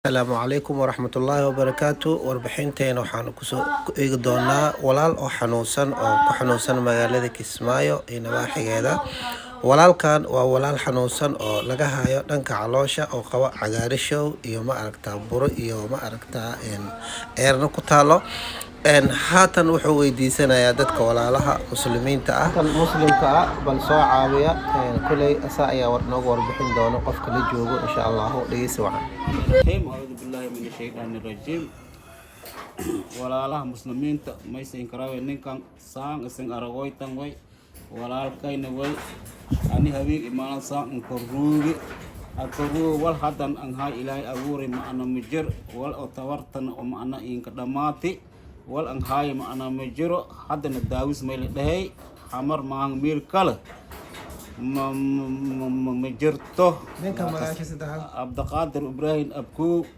Asalaamu calaykum waraxmatullaahi wabarakaatu. Warbixinteena waxaanu kusoo ku eegi doonaa walaal oo xanuunsan oo ku xanuunsan magaalada Kismaayo iyo nawaaxigeeda. Walaalkan waa walaal xanuunsan oo laga hayo dhanka caloosha, oo qaba cagaarishow iyo, ma aragtaa, buro iyo, ma aragtaa, eerna ku taalo. Haatan wuxuu weydiisanayaa dadka walaalaha Muslimiinta ah, muslimka ah, bal soo caawiya. Kuley asaa ayaa war nooga warbixin doono qofka la joogo, insha Allahu. Dhegeysi wacan. Raxiim, acuudu billaahi min ashaydaani rajiim. Walaalaha Muslimiinta, maysan karaawe ninkan saan isin aragoytan way walaalkayna way ani habeen imaanan saan ankaruugi ankaruugi wal haddan an hay Ilaahay abuuray ma ana majir wal oo tawartana oo ma ana inka dhammaati wal an haayo ma ana majiro. Haddana daawis may la dhahay Xamar maahan, meel kale ma jirto. Ninka magaciisa saddexaad? Cabdiqaadir Ibraahim Abkuu.